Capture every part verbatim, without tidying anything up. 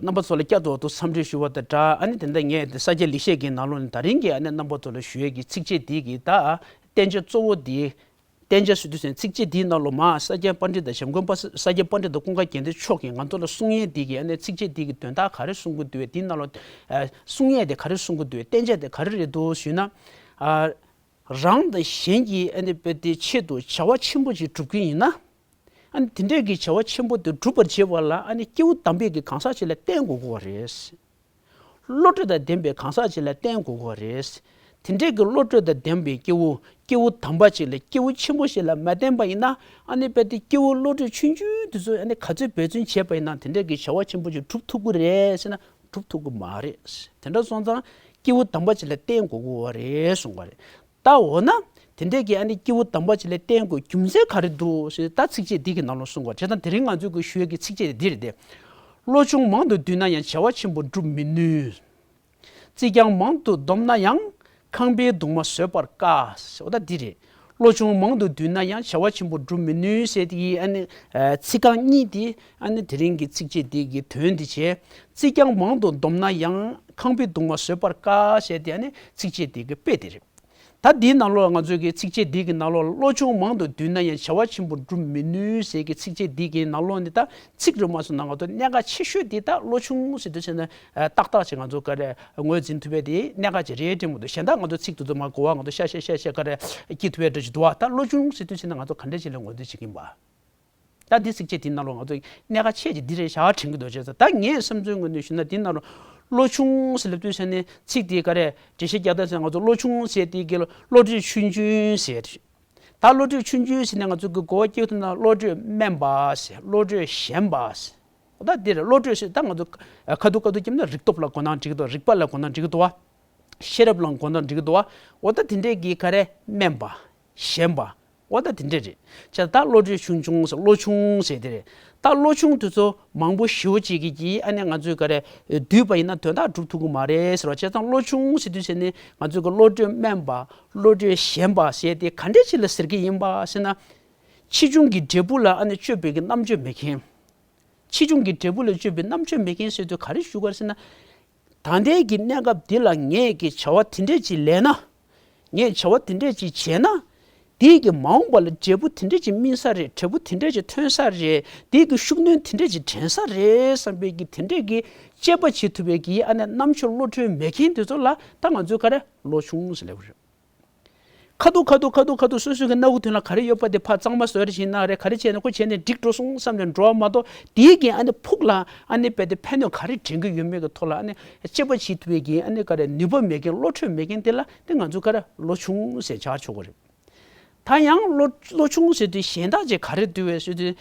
རྣམ་པ་ཚོ་ལ་བསྐྱར་དུ་འདུག་འཚམས་འདྲི་ཞུ་བ་དང་སྦྲགས། ཨ་ནི་དེ་འདྲ་ངས་དེ་ས་སྐྱ་ལེགས་བཤད་ཀྱི་ནང་ལོགས་ནས་ད་རིང་གི་ཨ་ནི་རྣམ་པ་ཚོ་ལ་ཞུ་ཡས་ཀྱི་ཚིགས་བཅད་འདི་གི་ད་བསྟན་བྱ་གཙོ་བོ་འདི། བསྟན་བྱ་ཟེར་དུས་ཚོད་ཚིགས་བཅད་འདིའི་ནང་ལོགས་མ་ས་སྐྱ་པཎྜི་ཏ་བྱམས་མགོན་པ་ས་སྐྱ་པཎྜི་ཏ་ཀུན་དགའ་རྒྱལ་མཚན་མཆོག་གིས་ང་ཚོ་ལ་གསུང་ཡས་འདི་གི་ཨ་ནི་ཚིགས་བཅད་འདི་གི་དོན་དག་ག་རེ་གསུང་གི་འདུག་བས། འདིའི་ནང་ལོགས་ཨ་གསུང་ཡས་དེ་ག་རེ་གསུང་གི་འདུག་བས། བསྟན་བྱ་དེ་ག་རེ་རེད་འདུག་ཞུས་ན། ཨ་རང་དང་གཞན་གྱི་ཨ་ནི་དཔེ་དེ་ཆེད་དུ་བྱ་བ་ཆེན་པོ་ཅིག་སྒྲུབ་ཀྱི་ཡིན་ན། ཨ་ནི་དེ་འདྲས་ཀྱི་བྱ་བ་ཆེན་པོ་དེ་སྒྲུབ་པར་བྱེད་པ་ལ་ཨ་ནི་སྐྱེས་བུ་དམ་པས་ཀྱི་གང་ཟག་ཅིག་ལ་བརྟེན་དགོས་ཀྱི་རེད། བློ་གྲོས་དང་ལྡན་པའི་གང་ཟག་ཅིག་ལ་བརྟེན་དགོས་ཀྱི་རེད། དེ་འདྲས་ཀྱི་བློ་གྲོས་དང་ལྡན་པའི་སྐྱེས་བུ་སྐྱེས་བུ་དམ་པ་ཅིག་ལ་སྐྱེས་བུ་ཆེན་པོ་ཞིག་ལ་མ་བརྟེན་པ་ཡིན་ན། ཨ་ནི་དཔེ་དེ་སྐྱེས་བུ་བློ་གྲོས་ཆུང་ཆུང་དེ་ཚོས་ཨ་ནི་ག་ཚོད་འབད་བརྩོན་བྱས་པ་ཡིན་ན་དེ་འདྲས་ཀྱི་བྱ་བ་ཆེན་པོ་ཅིག་སྒྲུབ་ཐུབ་ཀྱི་རེད་ཟེར་ན་སྒྲུབ་ཐུབ་ཀྱི་མ་རེད། དེ་འདྲ་སོང་ཙང་སྐྱེས་བུ་དམ་པ་ཅིག་ལ་བརྟེན་དགོས་ཀྱི་རེད་གསུངས་པ་རེད། ད་འོ་ན། དེ་འདྲས་ཀྱི་ཨ་ནི་སྐྱེས་བུ་དམ་པ་ཅིག་ལ་བརྟེན་དགོས་རྒྱུ་མཚན་ག་རེ་འདུག་ཟེར་ད་ཚིགས་བཅད་འདི་གི་ནང་ལ་གསུངས་པ་བྱས་ཙང་དེ་རིང་ང་ཚོས་གི་ཞུ་ཡས་ཀྱི་ཚིགས་བཅད་འདི་རེད་དེ། བློ་ཆུང་མང་དུ་བསྡུས་ན་ཡང་བྱ་བ་ཆེན་པོ་སྒྲུབ་མི་ནུས། རྩིས་རྐྱང་མང་དུ་བསྡོམས་ན་ཡང་ཁང་པའི་གདུང་མ་བཟོད་པར་དཀའ། འོ་ད་འདི་རེད། བློ་ཆུང་མང་དུ་བསྡུས་ན་ཡང་བྱ་བ་ཆེན་པོ་སྒྲུབ་མི་ནུས་ཟེར་དེ་ཡི་ཨ་ནི་ཚིག་རྐང་གཉིས་དེ་ཨ་ནི་དེ་རིང་གི་ཚིགས་བཅད་འདི་གི་དོན་འདི་བྱས། རྩིས་རྐྱང་མང་དུ་བསྡོམས་ན་ཡང་ཁང་པའི་གདུང་མ་བཟོད་པར་དཀའ་ཟེར་དེ་ཨ་ནི་ཚིགས་བཅད་འདི་གི་དཔེ་དེ་རེད། ད་འདིའི་ནང་ལོགས་ང་ཚོའི་གི་ཚིགས་བཅད་འདི་གི་ནང་ལོགས་བློ་ཆུང་མང་དུ་བསྡུས་ན་ཡང་བྱ་བ་ཆེན་པོ་སྒྲུབ་མི་ནུས་ཟེར་གི་ཚིགས་བཅད་འདི་གི་ནང་ལོགས་ནི་ད་ཚིག་རེ་མ་སོང་ན་ང་ཚོ་གནད་འགག་ཆེ་ཤོས་འདི་ད་བློ་ཆུང་ཟེར་དུས་ཙམ་ན་ཏག་ཏག་ཅིག་ང་ཚོ་ག་རེ་ངོས་འཛིན་ཐུབ་པའི་དེ་གནད་འགག་ཅིག་རེད་དྲན་གི་འདུག་གཞན་དག་ང་ཚོ་ཚིག་དེ་ཚོ་མ་གོ་བ་ང་ཚོ་ཤ་ཤ་ཤ་ཤ་ག་རེ་སྐྱིད་ཐུབ་པའི་འདྲ་ཅིག་འདུག་བ། ད་བློ་ཆུང་ཟེར་དུས་ཙམ་ན་ང་ཚོ་ག་འདྲ་ཅིག་ལ་ངོས་འཛིན་བྱེད་ཀྱིན་པ། ད་འདི་ཚིགས་བཅད་འདི་ནང་ལོགས་ང་ཚོ་གནད་འགག་ཆེ་ཅིག་འདི་རེད་ཤག་དྲན་གྱི་འདུག་བྱས་ཙང་ད་ངའི་བསམ་ཚུལ་ངོས་ནས་ཞུས་ན་འདི་ནང་ལོགས་བློ་ཆུང་ཟེར་ལབ་དུས་ཙམ་ནས་ཚིག་འདི་ག་རེ་འགྲེལ་བཤད་རྒྱག་སྟངས་ཟེར་ང་ཚོ་བློ་ཆུང་ཟེར་དེ་གི་བློ་གྲོས་ཆུང་ཆུང་ཟེར། ད་བློ་གྲོས་ཆུང་ཆུང་ཟེར་ནས་ང་ཚོ་གི་གོ་བ་སྐྱེ་ཐུབ་ན་བློ་གྲོས་དམན་པ་ཟེར་བློ་གྲོས་ཞན་པ་ཟེར། ད་འདི་རེད། བློ་གྲོས་ཟེར་ད་ང་ཚོ་ཁ་ཐུག་ཁ་ཐུག་སྐྱེས་ན་རིག་སྟོབས་ལ་གོ་ན་འགྲིག་གི་འདུག་རིག་པ་ལ་གོ་ན་འགྲིག་གི་འདུག་བ། ཤེས་རབ་ལ་གོ་ན་འགྲིག་གི་འདུག་བ། འོ་ད་དེ་འདྲས་ཀྱི་ག་རེ་དམན་པ། ཞན་པ། འོ་ད་དེ་འདྲས་རེད། བྱས་ད་བློ་གྲོས་ཆུང་ཆུང་ཟེར་བློ་ཆུང་ཟེར་དེ་རེད། ད་བློ་ཆུང་དེ་ཚོ་མང་པོ་ཞེ་པོ་ཅིག་གིས་ཀྱིས་ཨ་ནི་ང་ཚོས་ག་རེ་བསྡུས་པ་ཡིན་ན་དོན་དག་སྒྲུབ་ཐུབ་ཀྱི་མ་རེད་ཟེར་བ། བྱས་ཙང་བློ་ཆུང་ཟེར་དུས་ཟེར་ནས་ང་ཚོས་གི་བློ་གྲོས་དམན་པ་བློ་གྲོས་ཞན་པ་ཟེར་དེ་ག་འདྲས་ཅིག་ལ་ཟེར་གྱི་ཡིན་པ་ཟེར་ན། ཆེ་ཆུང་གི་འབྲས་བུ་ལ་ཨ་ནི་དཔྱོད་པའི་གི་རྣམ་དཔྱོད་མེད་མཁན། ཆེ་ཆུང་གི་འབྲས་བུ་ལ་དཔྱོད་པའི་རྣམ་དཔྱོད་མེད་མཁན་ཟེར་དུས་ག་རེ་ཞུ་དགོས་རེད་ཟེར་ན། ད་ལྟའི་གི་གནས་སྐབས་འདི་ལ་ངས་ཀྱི་བྱ་བ་དེ་འདྲས་ཅིག་ལས་ན། ངས་བྱ་བ་དེ་འདྲས་ཅིག་བྱས་ན། དེའི་གི་མ་འོངས་པ་ལ་འབྲས་བུ་དེ་འདྲས་ཅིག་སྨིན་ས་རེད། འབྲས་བུ་དེ་འདྲས་ཅིག་ཐོན་ས་རེད། དེའི་གི་ཤུགས་སྣོན་དེ་འདྲས་ཅིག་དྲན་ས་རེད་བསམ་པའི་གི་དེ་འདྲས་གི་དཔྱད་པ་བྱེད་ཐུབ་པའི་གི་ཨ་ནི་རྣམ་དཔྱོད་བློ་གྲོས་མེད་མཁན་དེ་ཚོ་ལ་ད་ང་ཚོས་ག་རེ་བློ་ཆུང་ཟེར་ལབ་རེད། ཁ་ཐུག་ཁ་ཐུག་ཁ་ཐུག་ཁ་ཐུག་སོ་སོ་གི་སྣ་བུག་དོན་ལ་ག་རེ་ཡོད་པ་དེ་ཕར་གཙང་མ་བཟོས་རེ་བྱས་ན་རེད། ག་རེ་བྱས་ན་ཁོ་བྱས་ནས་འགྲིག་འགྲོ་སོང་བསམ་ནས་འགྲོ་བ་མ་གཏོགས་དེའི་གི་ཨ་ནི་ཕུགས་ལ་ཨ་ནི་རྦད་དེ་ཕན་ནུས་ག་རེ་འདྲེན་གི་ཡོད་མེད་ཀྱི་ཐོག་ལ་ཨ་ནི་དཔྱད་པ་བྱེད་ཐུབ་པའི་གི་ཨ་ནི་ག་རེ་ནུས་པ་མེད་མཁན་བློ་གྲོས་མེད་མཁན་དེ་ལ་དེ་ང་ཚོ་ག་རེ་བློ་ཆུང་ཟེར་བྱ་ཆོག་གི་རེད། ད་ཡང་བློ་བློ་ཆུང་ཟེར་དུས་གཞན་དག་ཅིག་ག་རེ་འདུལ་བའི་ཟེར་དུས་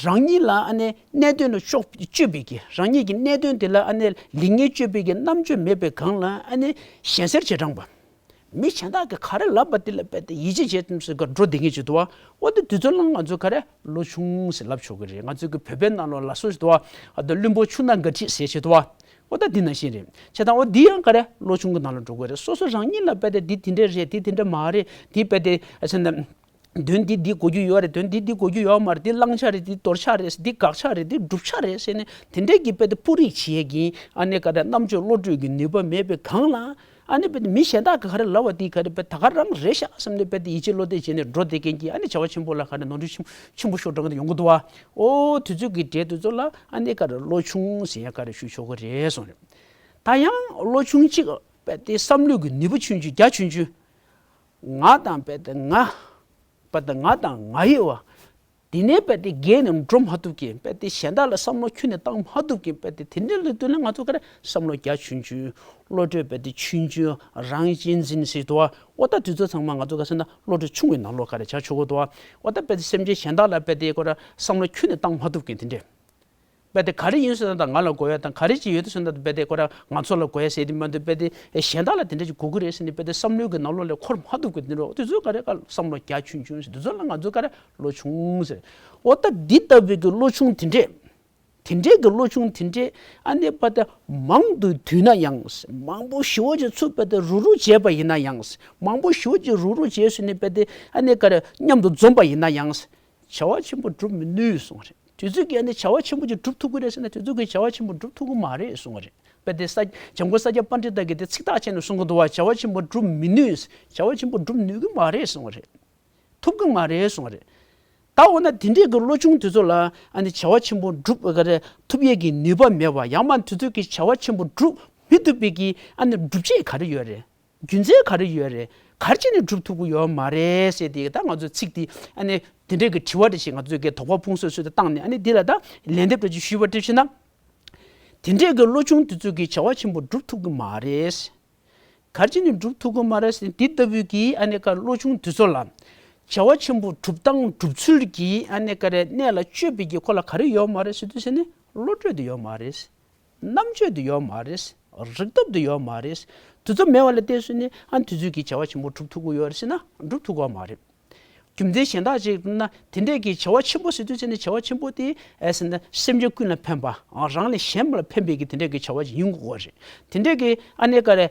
རང་ཉིད་ལ་ཨ་ནི་གནད་དོན་ལ་ཕྱོགས་དཔྱོད་པའི་གི་རང་ཉིད་ཀྱི་གནད་དོན་དེ་ལ་ཨ་ནི་ལེགས་ཉེས་དཔྱོད་པའི་གི་རྣམ་དཔྱོད་མེད་པའི་སྒང་ལ་ཨ་ནི་ཞན་སེལ་བྱེད་སྟངས་པ། མི་གཞན་དག་གིས་ག་རེ་ལབ་པ་དེ་ལ་རྦད་དེ་ཡིད་ཆེས་བྱེད་ཐུབ་ཟེར་ག་འགྲོ་བསྡད་མཁན་ཅིག་འདུག་བ། འོ་དེ་དུས་ཚོད་ལ་ང་ཚོས་ག་རེ་བློ་ཆུང་ཟེར་ལབ་ཆོག་གི་རེད། ང་ཚོས་གི་བོད་པའི་ནང་ལོགས་ལ་སོ་ཞིག་འདུག་བ། ཨ་ད་བླུན་པོ་ཆུ་ནང་སྒ་འཁྲིད་ཟེར་བྱས་འདུག་བ། འོ་ད་འདི་ནང་བཞིན་རེད། བྱས་ཙང་འོ་འདི་ཡང་ག་རེ་བློ་ཆུང་གི་ནང་ལ་འགྲོ་གི་རེད། སོ་སོ་རང་ཉིད་ལ་རྦད་དེ་འདི་དེ་འདྲ་རེད། འདི་དེ་འདྲ་མ་རེད། འདི་རྦད་དེ་ཨ་ཟེར་ན། དོན་འདི་འདི་གོ་རྒྱུ་ཡོད་རེད། དོན་འདི་འདི་གོ་རྒྱུ་ཡོད་མ་རེད། འདི་བླང་བྱ་རེད། འདི་དོར་བྱ་རེད། འདི་དགག་བྱ་རེད། འདི་བསྒྲུབ་བྱ་རེད་ཟེར་ནས་དེ་འདྲས་ཀྱི་རྦད་དེ་སྤུ་རིས་བྱེད་ཀྱིན་ཨ་ནི་ག་རེ་རྣམ་དཔྱོད་བློ་གྲོས་ཀྱི་ནུས་པ་མེད་པའི་སྒང་ལ། ཨ་ནི་རྦད་དེ་མི་གཞན་དག་གིས་ག་རེ་ལབ་པ་འདི་ག་རེ་རྦད་ད་ག་རང་རེད་ཤག་བསམ་ནས་རྦད་དེ་ཡིད་ཆེས་བློ་གཏད་བྱས་ནས་འགྲོ་བསྡད་མཁན་གྱི་ཨ་ནི་བྱ་བ་ཆེན་པོ་ལ་ག་རེ་ནོར་འཁྲུལ་ཆེན་ཆེན་པོ་ཤོར་འགྲོ་མཁན་དེ་ཡོང་གི་འདུག་བ། ཨོ་དུས་ཚོད་ཀྱི་གྲས་དེ་ཚོ་ལ་ཨ་ནི་ག་རེ་བློ་ཆུང་ཟེར་ཡ་ག་རེ་ཞུ་ཆོག་གི་རེད་གསུངས་རེད། ད་ཡང་བློ་ཆུང་གཅིག་རྦད་དེ་བསམ་བློའི་གི་ནུས་པ་ཆུང་ཆུང་རྒྱ་ཆུང་ཆུང་། ང་དང་རྦད་དེ་ང་། རྦད་དེ་ང་དང་ང་ཡི་བ། དེ་ནས་རྦད་དེ་བརྒལ་ནས་འགྲོ་མ་ཐུབ་མཁན། རྦད་དེ་གཞན་དག་ལ་བསམ་བློ་ཁྱོན་ནས་བཏང་མ་ཐུབ་མཁན། རྦད་དེ་དེ་འདྲ་ལ་ལྟོས་ན་ང་ཚོ་ག་རེ་བསམ་བློ་རྒྱ་ཆུང་ཆུང་། བློ་གྲོས་རྦད་དེ་ཆུང་ཆུང་། རང་གཅེས་འཛིན་ཟེར་འདུག་བ། འོ་ད་དུས་ཚོད་ཚང་མ་ང་ཚོ་ག་ཟེར་ན་བློ་གྲོས་ཆུང་བའི་ནང་ལོགས་ག་རེ་བྱ་ཆོག་གི་འདུག་བ། འོ་ད་རྦད་དེ་སེམས་ཅན་གཞན་དག་ལ་རྦད་དེ་ཁོ་ར་བསམ་བློ་ཁྱོན་ནས་བཏང་མ་ཐུབ་མཁན་དེ་འདྲས། རྦད་དེ་ག་རེ་ཡིན་ཟེར་ན་ད་ང་ལ་དགོས་ཡ་དང་ག་རེ་ཅིག་ཡོད་དུ་ཟེར་ན་ད་རྦད་དེ་ཁོ་ར་ང་ཚོ་ལ་དགོས་ཡ་ཟེར་དེ་མ་གཏོགས་རྦད་དེ་གཞན་དག་ལ་དེ་འདྲ་ཅིག་དགོས་ཀྱི་རེད་ཟེར་ནས་རྦད་དེ་བསམ་བློའི་གི་ནང་ལོགས་ལ་འཁོར་མ་ཐུབ་གི་དེ་འདྲ། དུས་ཚོད་ག་རེ་ག་བསམ་བློ་རྒྱ་ཆུང་ཆུང་ཟེར། དུས་ཚོད་ལ་ང་ཚོ་ག་རེ་བློ་ཆུང་ཟེར། འོ་ད་འདི་ལྟ་བུའི་གི་བློ་ཆུང་དེ་འདྲས། དེ་འདྲས་ཀྱི་བློ་ཆུང་དེ་འདྲས་ཨ་ནི་རྦད་དེ་མང་དུ་བསྡུས་ན་ཡང་། མང་པོ་ཞེ་པོ་ཅིག་ཚུར་རྦད་དེ་རུག་རུག་བྱས་པ་ཡིན་ན་ཡང་། མང་པོ་ཞེ་པོ་ཅིག་རུག་རུག་བྱས་ཟེར་ནས་རྦད་དེ་ཨ་ནི་ག་རེ་མཉམ་དུ་འཛོམས་པ་ཡིན་ན་ཡང་། བྱ་བ་ཆེན་པོ་སྒྲུབ་མི་ནུས་གསུངས་རེད། དེ་ཚོས་ཀྱིས་ཨ་ནི་བྱ་བ་ཆེན་པོ་ཅིག་སྒྲུབ་ཐུབ་ཀྱི་རེད་ཟེར་ན། དེ་ཚོས་ཀྱིས་བྱ་བ་ཆེན་པོ་སྒྲུབ་ཐུབ་ཀྱི་མ་རེད་གསུང་བ་རེད། དཔེ་དེ་ས་བྱམས་མགོན་ས་སྐྱ་པཎྜི་ཏ་གིས་དེ་ཚིག་ཐག་བཅད་ནས་གསུང་གི་འདུག་བ། བྱ་བ་ཆེན་པོ་སྒྲུབ་མི་ནུས། བྱ་བ་ཆེན་པོ་སྒྲུབ་ནུས་ཀྱི་མ་རེད་གསུང་བ་རེད། ཐུབ་ཀྱི་མ་རེད་གསུང་བ་རེད། ད་འོ་ན་དེ་འདྲས་ཀྱི་བློ་ཆུང་དེ་ཚོ་ལ་ཨ་ནི་བྱ་བ་ཆེན་པོ་སྒྲུབ་ག་རེ་ཐུབ་ཡས་ཀྱི་ནུས་པ་མེད་པ། ཡང་མ་དེ་ཚོས་ཀྱིས་བྱ་བ་ཆེན་པོ་སྒྲུབ་མི་ཐུབ་པའི་གི་ཨ་ནི་སྒྲུབ་བྱེད་ག་རེ་ཡོད་རེད། རྒྱུ་མཚན་ག་རེ་ཡོད་རེད། ག་རེ་བྱས་ནས་སྒྲུབ་ཐུབ་ཀྱི་ཡོད་མ་རེད་ཟེར་ཏེ། ད་ང་ཚོས་ཚིག་འདི་ཨ་ནི་དེ་འདྲས་ཀྱི་དྲི་བ་འདྲ་ཞིག་ང་ཚོས་ཀྱི་དོགས་པ་ཕུང་སོད་སོད་དུ་བཏང་ནས། ཨ་ནི་འདི་ལ་ད་ལན་འདེབས་འདྲ་ཅིག་ཞུས་པ་འགྲིག་ཤེ་ན། དེ་འདྲས་ཀྱི་བློ་ཆུང་དེ་ཚོས་ཀྱིས་བྱ་བ་ཆེན་པོ་སྒྲུབ་ཐུབ་ཀྱི་མ་རེད། ག་རེ་བྱས་ནས་སྒྲུབ་ཐུབ་ཀྱི་མ་རེད་ཟེར་ན། འདི་ལྟ་བུའི་གི་ཨ་ནི་ཀ་བློ་ཆུང་དེ་ཚོ་ལ་བྱ་བ་ཆེན་པོ་སྒྲུབ་སྟངས་སྒྲུབ་ཚུལ་གྱི་ཨ་ནི་ཀ་རེ་གནད་ལ་དཔྱོད་པའི་གི་ཁོ་ལ་ག་རེ་ཡོད་མ་རེད་ཟེར་དུས་ཟེར་ནས། བློ་གྲོས་དེ་ཡོད་མ་རེད། རྣམ་དཔྱོད་དེ་ཡོད་མ་རེད། རིག་སྟོབས་དེ་ཡོད་མ་རེད། དེ་ཚོ་མེད་པ་ལ་བལྟས་ཟེར་ནས་ཨ་ནི་དེ་ཚོས་ཀྱིས་བྱ་བ་ཆེན་པོ་སྒྲུབ་ཐུབ་ཀྱི་ཡོད་རེད་ཟེར་ན། སྒྲུབ་ཐུབ་ཀྱི་མ་རེད། རྒྱུ་མཚན་གཞན་དག་ཅིག་ན། དེ་འདྲས་ཀྱི་བྱ་བ་ཆེན་པོ་ཟེར་དུས་ཟེར་ནས། བྱ་བ་ཆེན་པོ་དེ་ཨེ་ཟེར་ན་སེམས་ཅན་ཀུན་ལ་ཕན་པ། ཨ་རང་ལས་གཞན་པ་ལ་ཕན་པའི་གི་དེ་འདྲས་ཀྱི་བྱ་བ་ཅིག་ཡིན་དགོས་པ་རེད། དེ་འདྲས་ཀྱི་ཨ་ནི་ཀ་རེ་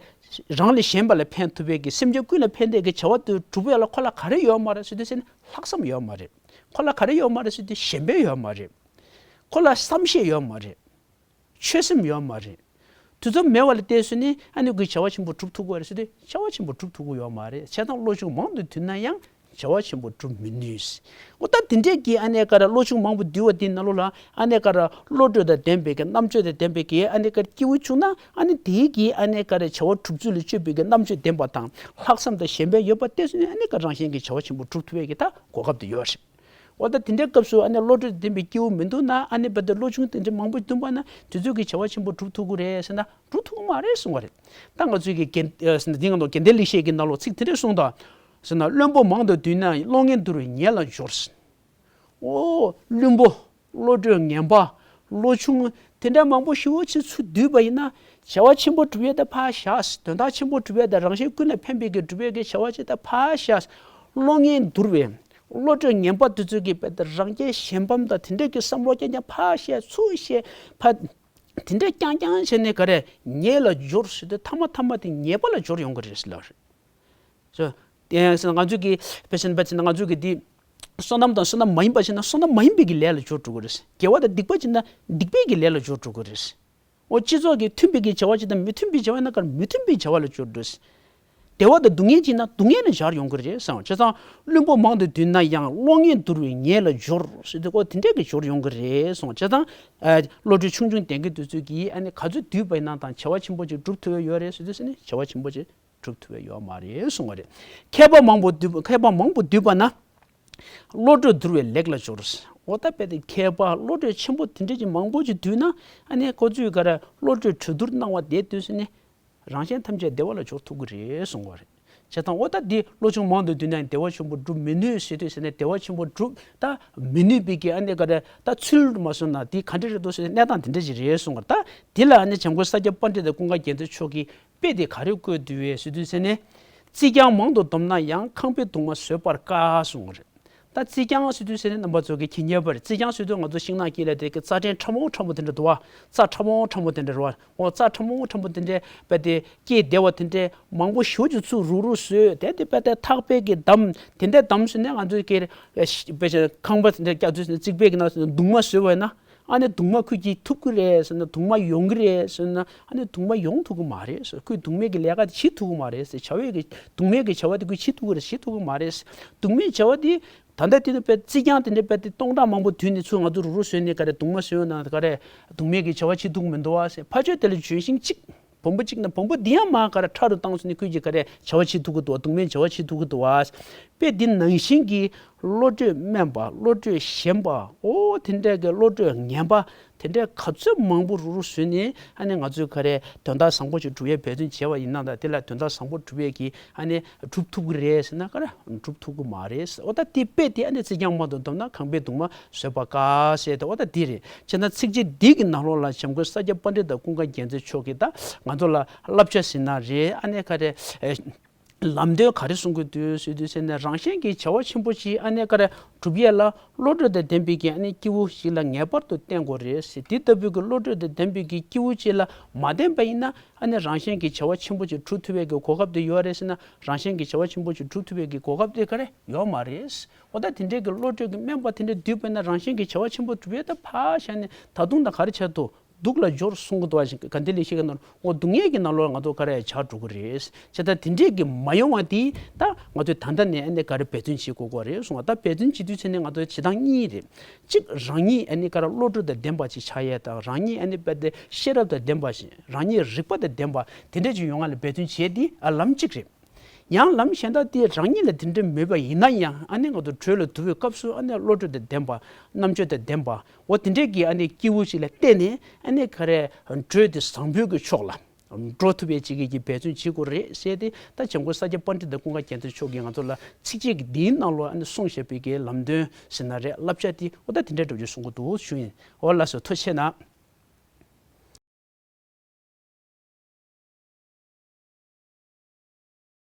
རང་ལས་གཞན་པ་ལ་ཕན་ཐུབ་པའི་གི། སེམས་ཅན་ཀུན་ལ་ཕན་བདེ་གི་བྱ་བ་དེ་སྒྲུབ་ཡ་ལ་ཁོ་ལ་ག་རེ་ཡོད་མ་རེད་ཟེར་དུས་ཟེར་ནས། ལྷག་བསམ་ཡོད་མ་རེད། ཁོ་ལ་ག་རེ་ཡོད་མ་རེད་ཟེར་དུས་གཞན་ཕན་ཡོད་མ་རེད། ཁོ་ལ་བསམ་ཤེས་ཡོད་མ་རེད། ཆོད་སེམས་ཡོད་མ་རེད། དེ་ཚོ་མེད་པ་ལ་བལྟས་ཟེར་ནས་ཨ་ནི་ཁོས་བྱ་བ་ཆེན་པོ་སྒྲུབ་ཐུབ་ཀྱི་རེད་ཟེར་དུས། བྱ་བ་ཆེན་པོ་སྒྲུབ་ཐུབ་ཀྱི་ཡོད་མ་རེད། བྱས་ཙང་བློ་ཆུང་མང་དུ་བསྡུས་ན་ཡང་བྱ་བ་ཆེན་པོ་སྒྲུབ་མི་ནུས། འོ་ད་དེ་འདྲས་ཀྱི་ཨ་ནི་ཀ་རེ་བློ་ཆུང་མང་པོ་བསྡུས་པ་དེའི་ནང་ལོགས་ལ་ཨ་ནི་ཀ་རེ་བློ་གྲོས་དང་ལྡན་པའི་གི། རྣམ་དཔྱོད་དང་ལྡན་པའི་གི་ཨ་ནི་ཀ་རེ་སྐྱེ་བོ་བྱུང་ན། ཨ་ནི་དེའི་གི་ཨ་ནི་ཀ་རེ་བྱ་བ་སྒྲུབ་ཚུལ་ལ་དཔྱོད་པའི་གི་རྣམ་དཔྱོད་ལྡན་པ་དང་། ལྷག་བསམ་དང་གཞན་ཕན་ཡོད་པ་བལྟས་ཟེར་ནས། ཨ་ནི་ཀ་རང་བཞིན་གྱིས་བྱ་བ་ཆེན་པོ་སྒྲུབ་ཐུབ་པའི་གི་ད་གོ་སྐབས་དེ་ཡོད་རེད། འོ་ད་དེ་འདྲའི་སྐབས་སུ་ཨ་ནི་བློ་གྲོས་ལྡན་པའི་སྐྱེ་བོ་མི་འདུག་ན། ཨ་ནི་རྦད་དེ་བློ་ཆུང་དེ་འདྲའི་མང་པོ་འདུག་པ་ན། དེ་ཚོས་ཀྱིས་བྱ་བ་ཆེན་པོ་སྒྲུབ་ཐུབ་ཀྱི་རེད་ཟེར་ན། སྒྲུབ་ཐུབ་ཀྱི་མ་རེད་གསུང་བ་རེད། ད་ང་ཚོའི་གི་རྒན་ཨ་ཟེར་ན་འདི་ང་ཚོ་དགེ་ལྡན་ལེགས་བཤད་ཀྱི་ནང་ལོགས་ཚིག་དེ་འདྲས་གསུངས་དང་ཟེར་ན། བླུན་པོ་མང་དུ་འདུས་ན་གློག་བརྙན་འདུལ་བའི་ཉེས་ལ་སྦྱོར། ཨོ་བླུན་པོ། བློ་གྲོས་ངན་པ། བློ་ཆུང་དེ་འདྲ་མང་པོ་ཞེ་པོ་ཅིག་ཚུར་བསྡུས་པ་ཡིན་ན། བྱ་བ་ཆེན་པོ་སྒྲུབ་ཡས་ད་ཕར་བཞག། དོན་དག་ཆེན་པོ་སྒྲུབ་ཡས་དང་རང་གཞན་ཀུན་ལ་ཕན་པའི་གི་སྒྲུབ་ཡས་ཀྱི་བྱ་བ་ཅིག་ད་ཕར་བཞག། གློག་བརྙན་འདུལ་བའི། བློ་གྲོས་ངན་པ་དེ་ཚོས་ཀྱིས་རྦད་དེ་རང་རྒྱལ་གཞན་ཕམ་དང་དེ་འདྲས་ཀྱི་བསམ་བློ་རྐྱང་རྐྱང་ཕར་བཤད་ཚུར་བཤད། ཕར་དེ་འདྲས་རྐྱང་རྐྱང་བྱས་ནས་ག་རེ་ཉེས་ལ་སྦྱོར་ཟེར་དུས། མཐའ་མ་མཐའ་མ་དེ་ཉེས་པ་ལ་སྦྱོར་ཡོང་གི་རེད་ཟེར་ལབ་རེད། སོ། དེ་ཡང་ཟེར་ན་ང་ཚོས་ཀྱིས་དཔེ་བཞིན་དཔེ་བྱས་ན་ང་ཚོས་ཀྱིས་འདི་བསོད་ནམས་དང་བསོད་ནམས་མ་ཡིན་པ་བྱས་ན། བསོད་ནམས་མ་ཡིན་པའི་གི་ལས་ལ་སྦྱོར་འགྲོ་གི་རེད། དགེ་བ་དང་སྡིག་པ་བྱས་ན་སྡིག་པའི་གི་ལས་ལ་སྦྱོར་འགྲོ་གི་རེད། འོ་སྤྱི་ཚོགས་ཀྱི་མཐུན་པའི་གི་བྱ་བ་བྱས་ན། མི་མཐུན་པའི་བྱ་བ་ན་ག་རེ་མི་མཐུན་པའི་བྱ་བ་ལ་སྦྱོར་འགྲོ། བདེ་བ་དང་སྡུག་བསྔལ་བྱས་ན་སྡུག་བསྔལ་ལ་སྦྱར་ཡོང་གི་རེད་གསུངས། བྱས་ཙང་བླུན་པོ་མང་དུ་འདུས་ན་ཡང་། གློག་བརྙན་འདུལ་བའི་ཉེས་ལ་སྦྱོར་ཟེར་དུས། ཨོ་དེ་འདྲས་ཀྱི་སྦྱོར་ཡོང་གི་རེད་གསུངས། བྱས་ཙང་ཨ་བློ་གྲོས་ཆུང་ཆུང་ལྡན་གྱི་དེ་ཚོས་ཀྱིས་ཨ་ནི་ག་ཚོད་བསྡུས་པ་ཡིན་ན་དང་། བྱ་བ་ཆེན་པོ་ཅིག་སྒྲུབ་ཐུབ་ཡོད་རེད་ཟེར་དུས་ཟེར་ནས། བྱ་བ་ཆེན་པོ་ཅིག་སྒྲུབ་ཐུབ་ཡོད་མ་རེད་གསུངས་པ་རེད། མཁས་པ་མང་པོ་བསྡུས། མཁས་པ་མང་པོ་བསྡུས་པ་ན། བློ་གྲོས་འདུལ་བའི་ལེགས་ལ་སྦྱོར། འོ་ད་དཔེ་དེ་མཁས་པ་བློ་གྲོས་ཆེན་པོ་དེ་འདྲས་ཀྱི་མང་པོ་ཅིག་བསྡུས་ན། ཨ་ནི་ཁོ་ཚོས་ག་རེ་བློ་གྲོས་གྲོས་བསྡུར་གནང་བ་དེ་དུས་ཟེར་ནས། རང་གཞན་ཐམས་ཅད་བདེ་བ་ལ་སྦྱོར་ཐུབ་ཀྱི་རེད་གསུངས་པ་རེད། བྱས་ཙང་འོ་ད་འདི་བློ་ཆུང་མང་དུ་འདུས་ན་བདེ་བ་ཆེན་པོ་སྒྲུབ་མི་ནུས་ཟེར་དུས་ཟེར་ནས། བདེ་བ་ཆེན་པོ་སྒྲུབ་ད་མི་ནུས་པའི་གི་ཨ་ནི་ག་རེ་ད་ཚུལ་མ་སོང་ན་འདི་ག་འདྲ་རེད་འདུག་ཟེར་ནས། གནས་སྟངས་དེ་འདྲ་ཞིག་རེད་གསུངས་པ་རེད། ད་འདི་ལ་ཨ་ནི་བྱམས་མགོན་ས་སྐྱ་པཎྜི་ཏ་ཀུན་དགའ་རྒྱལ་མཚན་མཆོག་གིས་དཔེ་དེ་ག་རེ་བཀོད་འདུག་བས་ཟེར་དུས་ཟེར་ནས། རྩིས་རྐྱང་མང་དུ་བསྡོམས་ན་ཡང་། ཁང་པའི་གདུང་མ་བཟོད་པར་དཀའ་གསུངས་པ་རེད། ད་རྩིས་རྐྱང་ཟེར་དུས་ཟེར་ནས་རྣམ་པ་ཚོ་གིས་མཁྱེན་ཉན་པ་རེད། རྩིས་རྐྱང་ཟེར་དུས་ང་ཚོ་ཤིང་ནགས་དཀྱིལ་ལ་དེ་གི་རྩྭ་ཕྲན་ཕྲ་མོ་ཕྲ་མོ་དེ་འདྲ་འདུག་བ། རྩྭ་ཕྲ་མོ་ཕྲ་མོ་དེ་འདྲ་རེད་བ། འོ་རྩྭ་ཕྲ་མོ་ཕྲ་མོ་དེ་འདྲ་དཔེ་དེ་སྐྱེས་བསྡད་པ་དེ་འདྲ་མང་པོ་ཞེ་པོ་ཅིག་ཚུར་རུག་རུག་བཟོས། དེ་དེ་དཔེ་དེ་ཐག་པས་ཀྱིས་བསྡམས། དེ་འདྲ་བསྡམས་ཟེར་ནས་ང་ཚོས་ཀྱི་དཔེ་ཆ་ཁང་པ་དེ་འདྲ་རྒྱག་དུས་ཟེར་ནས། རྩིག་པའི་གི་ནང་ཟེར་ནས་གདུང་མ་བཟོས་པ་ཡིན་ན། ཨ་ནི་གདུང་མ་ཁོས་སྐྱེ་ཐུབ་ཀྱི་རེད་ཟེར་ན། གདུང་མ་ཡོང་གི་རེད་ཟེར་ན། ཨ་ནི་གདུང་མ་ཡོང་ཐུབ་ཀྱི་མ་རེད་ཟེར། ཁོས་གདུང་མའི་གི་ལས་ཀ་དེ་བྱེད་ཐུབ་ཀྱི་མ་རེད་ཟེར། བྱ་བའི་གི་གདུང་མའི་གི་བྱ་བ་དེ་ཁོས་བྱེད་ཐུབ་ཀྱི་རེད། བྱེད་ཐུབ་ཀྱི་མ་རེད་ཟེར། གདུང་མའི་བྱ་བ་དེ་ད་ལྟ་དེ་ནི་དཔེ་རྩིས་རྐྱང་དེ་འདྲ་དཔེ་དེ་སྟོང་ཕྲག་མང་པོ་བསྡུས་ནས་ཚུར་ང་ཚོ་རུག་རུག་བཟོས་ནས་ག་རེ་གདུང་མ་བཟོས་ཡོང་ན་ག་རེ་གདུང་མའི་གི་བྱ་བ་བྱེད་ཐུབ་ཀྱི་མི་འདུག་བ་ཟེར། ཕར་ཕྱོགས་དེ་ལ་ལྗོན་ཤིང་གཅིག་བོང་བུ་གཅིག་ན། བོང་བུ་འདི་ཡང་མར་ག་རེ་ཁྲ་རུ་བཏང་སོང་ནས་ཁོས་ཀྱིས་ག་རེ་བྱ་བ་བྱེད་ཐུབ་ཀྱི་འདུག་བ། གདུང་མའི་བྱ་བ་བྱེད་ཐུབ་ཀྱི་འདུག་བ། དཔེ་འདི་ནང་བཞིན་གྱི་བློ་གྲོས་དམན་པ། བློ་གྲོས་ཞན་པ། ཨོ་དེ་འདྲ་གི་བློ་གྲོས་ངན་པ་དེ་འདྲ་ག་ཚོད་མང་པོ་རུག་རུག་བཟོས་ནས། ཨ་ནི་ང་ཚོས་ག་རེ་དོན་དག་བཟང་པོ་ཞིག་སྒྲུབ་ཡའི་འབད་བརྩོན་བྱས་པ་ཡིན་ན། ད་དེ་ལ་དོན་དག་བཟང་པོ་སྒྲུབ་ཡས་ཀྱི་ཨ་ནི་སྒྲུབ་ཐུབ་ཀྱི་རེད་ཟེར་ན། ག་རེ་སྒྲུབ་ཐུབ་ཀྱི་མ་རེད། ཨོ་ད་དེ་དཔེ་དེ་ཨ་ནི་རྩིས་རྐྱང་མང་དུ་བསྡོམས་ན། ཁང་པའི་གདུང་མ་བཟོད་པ་དཀའ་ཟེར་ཏེ། འོ་ད་འདི་རེད། བྱས་ན་ཚིགས་བཅད་འདི་གི་ནང་ལོགས་ལ་བྱམས་མགོན་ས་སྐྱ་པཎྜི་ཏ་ཀུན་དགའ་རྒྱལ་མཚན་མཆོག་གིས་ད་ང་ཚོ་ལ་བསླབ་བྱ་ཟེར་ན་རེད། ཨ་ནི་ག་རེ་ཨེ་ ལམ་སྟོན་ག་རེ་གསུང་གི་འདུག་ཟེར་དུས་ཟེར་ན། རང་གཞན་གྱི་བྱ་བ་ཆེན་པོ་ཞིག་ཨ་ནི་ག་རེ་སྒྲུབ་ཡས་ལ་བློ་གྲོས་དང་ལྡན་པའི་གི་ཨ་ནི་སྐྱེས་བུ་ཞིག་ལ་ངེས་པར་དུ་བསྟེན་དགོས་རེད་ཟེར། དེ་ལྟ་བུའི་གི་བློ་གྲོས་དང་ལྡན་པའི་གི་སྐྱེས་བུ་ཅིག་ལ་མ་བསྟེན་པ་ཡིན་ན། ཨ་ནི་རང་གཞན་གྱི་བྱ་བ་ཆེན་པོ་ཅིག་སྒྲུབ་ཐུབ་པའི་གི་གོ་སྐབས་དེ་ཡོད་རེད་ཟེར་ན། རང་གཞན་གྱི་བྱ་བ་ཆེན་པོ་ཅིག་སྒྲུབ་ཐུབ་པའི་གི་གོ་སྐབས་དེ་ག་རེ་ཡོད་མ་རེད། འོ་ད་དེ་འདྲའི་གི་བློ་གྲོས་ཀྱི་དམན་པ་དེ་འདྲ་བསྡུས་པ་ཡིན་ན། རང་གཞན་གྱི་བྱ་བ་ཆེན་པོ་སྒྲུབ་ཡས་ད་ཕར་བཞག་ནས་ད་དུང་ད་ག་རེ་བྱས་འདུག་སྡུག་ལ་སྦྱོར་གསུང་གི་འདུག་བ། ཞིག་ག་འདི་ལས་ཤེས་ཀ་ནོར་འོ་སྡུག་བསྔལ་གྱི་ནང་ལོགས་ང་ཚོ་ག་རེ་ཆགས་འགྲོ་གི་རེད། བྱས་ཙང་དེ་འདྲའི་གི་མ་ཡོང་བ་དེ་ད་ང་ཚོས་ད་ལྟ་ནས་ཨ་ནི་ག་རེ་འབད་བརྩོན་བྱེད་དགོས་ཀྱི་རེད་གསུངས་པ། ད་འབད་བརྩོན་བྱེད་དུས་ཚེ་ནས་ང་ཚོ་བྱེད་སྟངས་གཉིས་རེད། གཅིག་རང་ཉིད་ཨ་ནི་ག་རེ་བློ་གྲོས་དང་ལྡན་པ་ཅིག་ཆགས་ཡས་དང་། རང་ཉིད་ཨ་ནི་རྦད་དེ་ཤེས་རབ་དང་ལྡན་པ་ཞིག་རང་ཉིད་རིག་པ་དང་ལྡན་པ་དེ་འདྲ་ཅིག་ཡོང་ཡས་ལ་འབད་བརྩོན་བྱེད་དེ་ཨ་ལམ་གཅིག་རེད། ཡང་ལམ་གཞན་དག་དེ་རང་ཉིད་ལ་དེ་འདྲ་མེད་པ་ཡིན་ན་ཡང་། ཨ་ནི་ང་ཚོ་གྲོས་ལ་བསྡུར་བའི་སྐབས་སུ་ཨ་ནི་བློ་གྲོས་དང་ལྡན་པ། རྣམ་དཔྱོད་དང་ལྡན་པ། འོ་དེ་འདྲའི་གི་ཨ་ནི་སྐྱེས་བུ་ཞིག་ལ་བརྟེན་ནས་ཨ་ནི་ག་རེ་གྲོས་དེ་བཟང་པོའི་གི་ཕྱོགས་ལ་འགྲོ་ཐུབ་པའི་ཅིག་གི་འབད་བརྩོན་བྱེད་དགོས་རེད་ཟེར་ཏེ། ད་བྱམས་མགོན་ས་སྐྱ་པཎྜི་ཏ་ཀུན་དགའ་རྒྱལ་མཚན་མཆོག་གིས་ང་ཚོ་ལ་ཚིགས་བཅད་ཀྱི་འདིའི་ནང་ལོགས་ཨ་ནི་གསུངས་བཞག་པའི་གི་ལམ་སྟོན་ཟེར་ན་རེད། བསླབ་བྱ་དེ་འོ་ད་དེ་འདྲའི་འགྲོ་རྒྱུ་གསུང་གི་འདུག་ཞུ་ཡིན། འོ་ལགས་སོ། ཐུགས་རྗེ་གནང་།